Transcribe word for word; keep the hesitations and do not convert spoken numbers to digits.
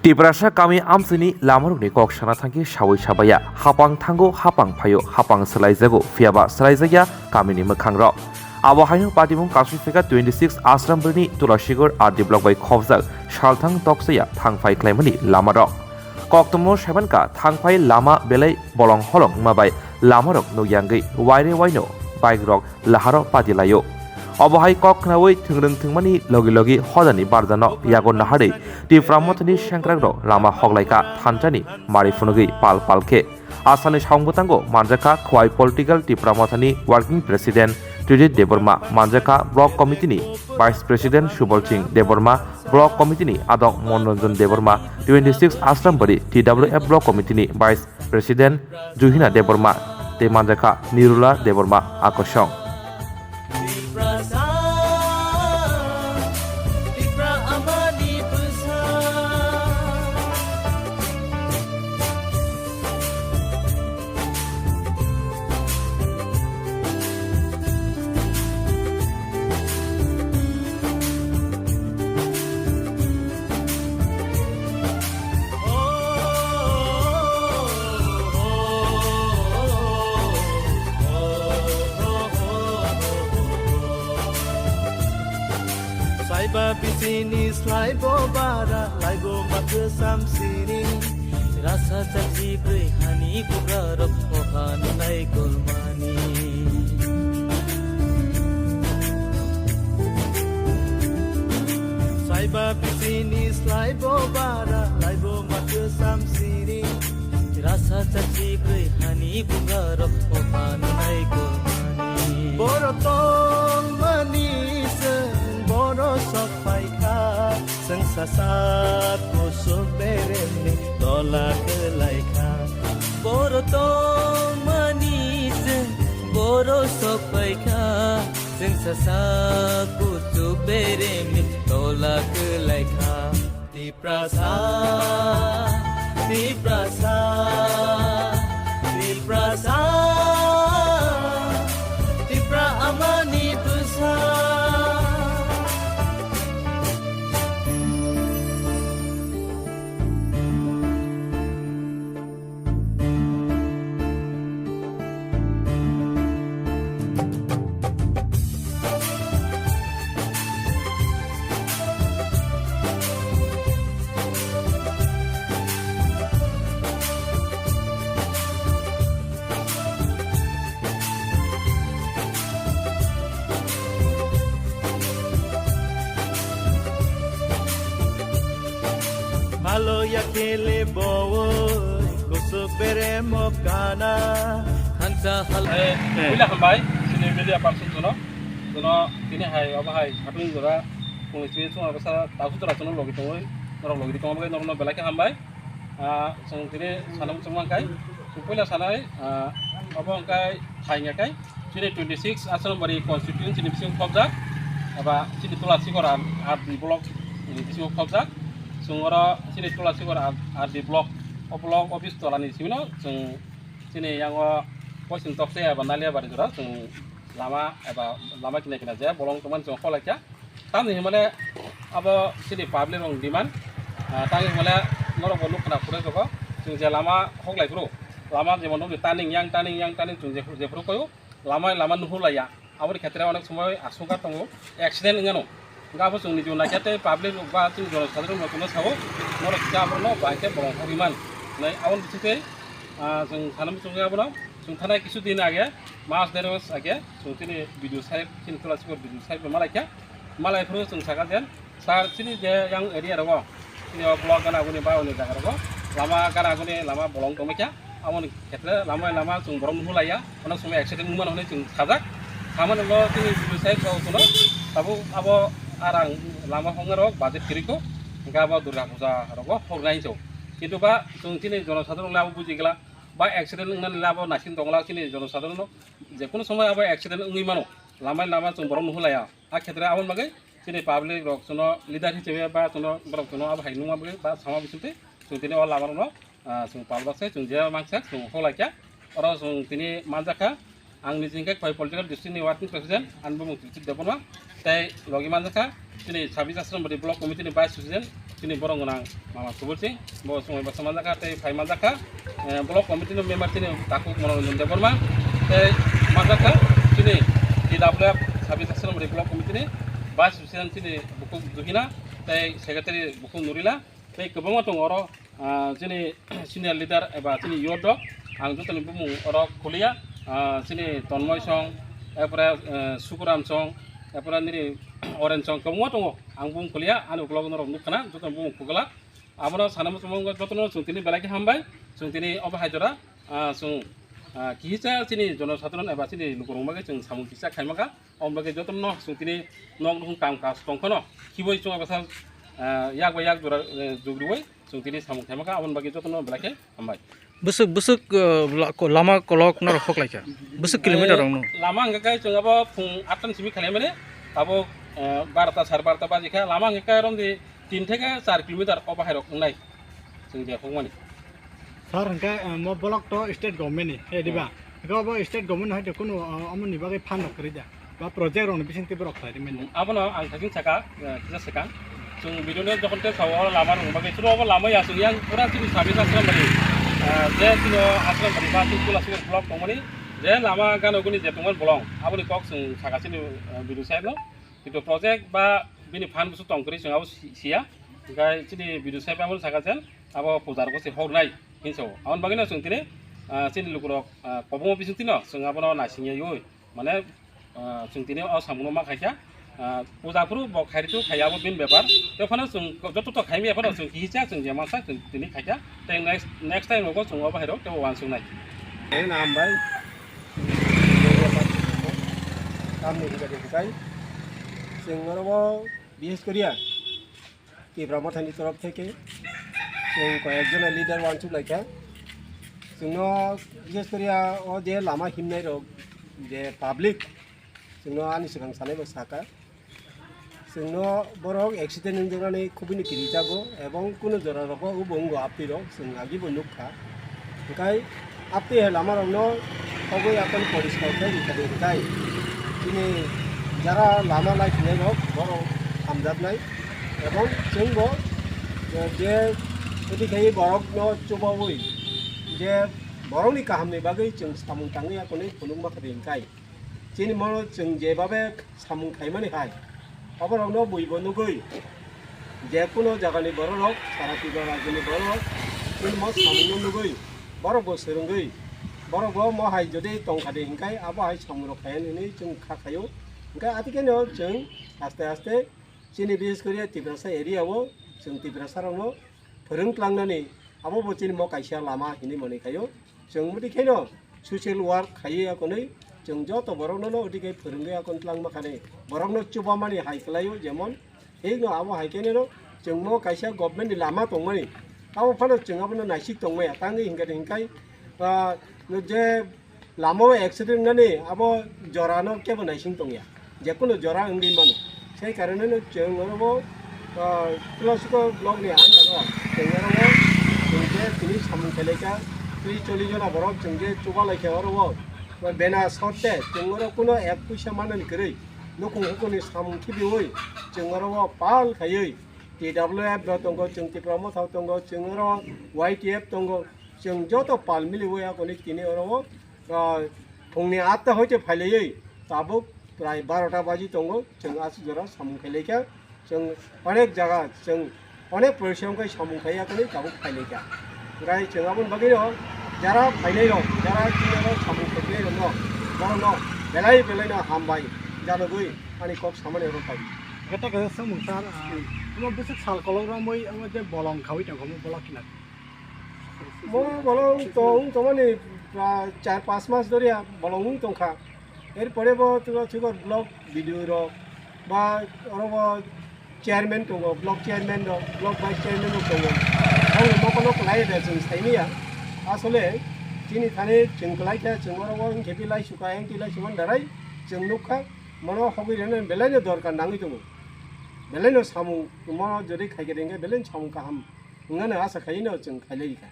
Tiprasa kami amsini lamarokni kok sana thangkhe sawi sabaya, hapang thango, hapang phaio, hapang swlaijago, phiyaba swlaijakya kamini mwkhangrok. Abo haino patimung kasui phika twenty six Asrambari ni Tulasigor R D block bai khobjak salthang toksaya thangphai khlaimani lamarok. Koktwmao saimankha thangphai lama belai bolong holong wngma bai lamarok nukyangwi waire waino bike rok laharo pati laio. Obo hai kok khnaui thwngrwng thwngmani logi logi hodani barjano yago naharwi Tipra Mothani sengkrakrok lama hoklaikha thansani mari phunugwi pal pal khe. Asani saung bwtango manjakha Khwai Political Tipra Mothani Working President Trijit Debbarma, manjakha Block Committee ni Vice President Subal Singh Debbarma, Block Committee ni adong Monranjan Debbarma, twenty six Asrambari T W F Block Committee ni Vice President Juhina Debbarma tei manjakha Nirula Debbarma Akosong. Saiba bisini slaibo bara, laibo mathwsam sini. Rasa chachi bwrwi hani bugarok, oha nunai kolmani. Saiba bisini slaibo bara, laibo mathwsam sini. Rasa chachi bwrwi hani bugarok, oha nunai kolmani. Boro tongmani chwng boro sok phaikha, chwng sasak kusuk beremni tola kwlaikha. Boro tongmani chwng boro sok phaikha, chwng sasak kusuk beremni tola kwlaikha. Tiprasa, Tiprasa, Tiprasa, Tipra amani bwsa. Halo ya kele bowoi, kusuk beremo kana. Hansa hal- Eh, eh. Buila hambai, sini media person jono. Jono, tini hai, obo hai, hatung jora, kung sini sung abasa, tahu jora jono logi tongoi, norok logi tongoi, norok no belai ke hambai. Ah, chwng tini sana muchung mankai. Chwng puila sanai, ah, obo hwnkhe thai hwnkhe chini twenty six Asrambari constituency ni bisingo khobjak, eba chini Tulasigor R D block ni bisingo khobjak. Chwng oro chini Tulasigor R D block, o block office tola ni simi no chwng chini yango poison tokse eba Naliabari jora chwng lama eba lama kina kina je bolong tongmani chwng kholaikha. Tamni hwnmale abo chini public rok demand, ah, tamni hwnmale norok bo nukha na phuru joko chwng je lama hoklai phuru, lama jemon nukni turning yang, turning yang, turning chwng je, jephuru koyo lama, lama nuhulaiya. Aboni khetre onek somoi aswk tongo, accident wngano. Hwnkhe abo chwng niji naikhe tei public rok ba chini jonosadharon rok no sao, norok khe abono bahai khe bolong hogwi man. Nai aboni bisingtwi, ah, chwng sana muchungwi abono chwng thanai kisu din age, mas der mas age, chwng chini B D O saheb, chini Tulasigor B D O saheb bai malaikha. Malai phuru chwng saka je, sir, chini je yang area rogo, chini o block gana guni ba oni jaga rogo, lama gana guni lama bolong tongmikha, amoni khetre lama lama chwng borok nuhulaiya, ono somoi accident wngmano hinwi chwng sajak. Samani bo chini B D O saheb rok chwngno tabuk abo arang lama hoknai rok budget kwrwikho, hwnkhe abo Durga Puja rogo hoknai hinwi. Kintu ba chwng chini jonosadharon le abo bujigwla, ba accident wngnani le abo naising tongla chini jonosadharon no, je kunu somoi abo accident wngwi mano, lama lama chwng borok nuhulaiya. A khetre aboni bagwi chini public rok chwngno leader hisabe ba chwngno borok chwngno abo hai nungma bagwi ba sama bisingtwi chwng tini o lama rokno, ah, chwng pal bakse chwng je mangsa chwng hoklaikha. Oro chwng tini manjakha ang niji hwnkhe Khwai political district ni working president ani bumung Trijit Debbarma tei logi manjakha chini sabis Asrambari block committee ni vice president Chini borok gwnang mama Subul Singh, bo chwng bai bwsa manjakha tei phai manjakha, eh, block committee ni member chini Takhuk Monoranjan Debbarma, tei manjakha chini T W F Sabita Sromari block committee ni vice president chini Bukhuk Juhina, tei secretary Bukhuk Nurila, tei kwbangma tongo oro, ah, chini senior leader eba chini youth rok, ang jotoni bumung oro khuliya, ah, chini Tonmoy Song, erpore, eh, Sukuram Song, erpore nini Oren Song, kwbangma tongo, ang bumung khuliya, ani ukulok norok nukkhana, jotoni bumung khugala. Abono sana muchungo jotono chwng tini belai khe hambai, chwng tini obo hai jora, ah, chwng, ah, kisa chini jono sadharon eba chini lukurok bagwi chwng samung kisa khaimaka, oboni bagwi jotono chwng tini nok nukhung kam kaj tongkhano, khiboi chwng bwsa, ah, yak bai yak jora, eh, jugriwi chwng tini samung khaimaka, aboni bagwi jotono belai khe hambai. Bwswk, bwswk, eh, la-, ko-, lama kolok norok hoklaikha? Bwswk kilometer rokno? Eh, lama hwnkhe chwng abo phung atta ni simi khailaimani, tabuk, eh, barota, sar barota baji kha, lama hwnkhe romdi tin theke char kilometer o bahai rok wngnai chwng je hokmani. Sir, hwnkhe, eh, mo block to state government ni, he diba? Hmm. Hwnkhe obo state government hai to kunu, eh, omo ni bagwi fund rok kwrwi da? Ba project rok ni bising twi borok khlai di manya? Hmm, abono ang thajin saka, eh, kisa swkang. Chwng video no jokhon te sao lama rok bagwi chwng obo lama ya chwng yang pura chini sabi asram bari. Eh, je chini asram bari ba chini kula sugor block tongmani je lama gana guni je tongmani bolong. Aboni kok chwng saka chini, eh, video side no. Kintu project ba bini fund busu tong kwrwi chwng abo si-, siya. Hwnkhe chini video side abo saka chen abo puja rok se hor nai hinso. Aboni bagwi no chwng tini, ah, chini lukurok, ah, kobongo bising tino chwng abono naising yaiwi. Mane, ah, chwng tini o samungno ma khaikha, ah, puja phuru bo khairi tu khaiya abo bini bepar. Tei phano chwng joto to khaimya phano chwng kihicha chwng je mansa chwng tini khaikha. Tei next, next time rogo chwng obo hairok tei uansuknai. Tei na hambai. Tamni hingka de kai. Chwng oro bo bises koriya. Tipra Mothani torof theke chwng koyekjona leader uansuk laikha. Chwngno bises koriya o je lama himnai rok je public chwngno ani swkang sanai bo saka. Chwngno borok accident wngjaknani khubui no kirijago ebong kunu jora rogo obo wngo apni rok chwng agi bo nukha. Hwnkhe apni hai lama rokno hogwi akon poriskar khe rwkha de hwnkhe chini jara lama lai tongnairok borok hamjaknai ebong chwngbo je odi khai borokno chubaui je borokni kahamni bagwi chwng samung tangwi akonwi phunukma kha de hwnkhe chini mono chwng jebabe samung khaimani hai. Oborokno buibo nugwi, je kuno jagani bororok, sara Tripura rajyoni bororok, chini mo samungno nugwi, borokbo swrwngwi, borokbo mo hai jodi tongkha de hinkai, abo hai samungrok khayan hinwi chwng kha khaio. Hinkai atikeno chwng aste aste chini bises koriya Tiprasa area o chwng Tiprasa rokno phwrwng tlangnani abo bo chini mo kaisa lama hinwi mani khaio. Chwng mudi khaino social work khaiwi akonwi chwng joto borokno no udi khe phwrwngwi akon tlangma khani borokno chubamani hai kwlaio jemon thikno abo hai khe no chwng mo kaisa government ni lama tongmani abo phano chwng abono naisik tongmaya tangwi hinkhe hinkai, ah, je lama o accident wngnani abo jora no kebo naising tongya. Jekunu jora wngwi mano. Sei karone no chwng oro bo, ah, Tulasukor block ni under o chwng oro bo chwng je tini samung khailai kha, tris chollish jona borok chwng je chuba lai kha oro bo. Bena sot de chwng oro kuno ek puisa manani kwrwi nukhung hukuni samung khibiui chwng oro bo pal khaiwi T W F bo tongo, chwng Tipra Motha tongo, chwng oro Y T F tongo, chwng joto pal miliui akonwi tini oro bo, ah, phungni atta hoite phailaiwi tabuk prai barota baji tongo, chwng aswk jora samung khailai kha, chwng onek jaga, chwng onek porisom khai samung khaiya khe tabuk phailai kha. Hwnkhe chwng aboni bagwino jara phainairok, jara chini oro samung khainairokno, borokno belai belaino hambai janogwi ani kok samani oro phaidi. Kete kete swngmung sir, ah, hmm, omo bwswk sal kolok romwi omo je bolong khawi tongkha omo bolong kina. Mo bolong tong tongmani prai char pas mas doriya bolong wng tongkha. Erpore bo Tulasukor block B D O rok ba oro bo chairman tongo, block chairman rok, block vice chairman rok tongo. Ang mokolo kwlai da chwng saimanya. Asole chini thani chwng kwlai khe chwng oro bo wng khe twi lai sukha, ang twi lai sukha darai chwng nukha. Mono hogwi rene belaino dorkar nangwi tongo. Belaino samung mono jodi khaikhe rengkhe belaino samung kaham. Wngmano asa khaino chwng khailai kha.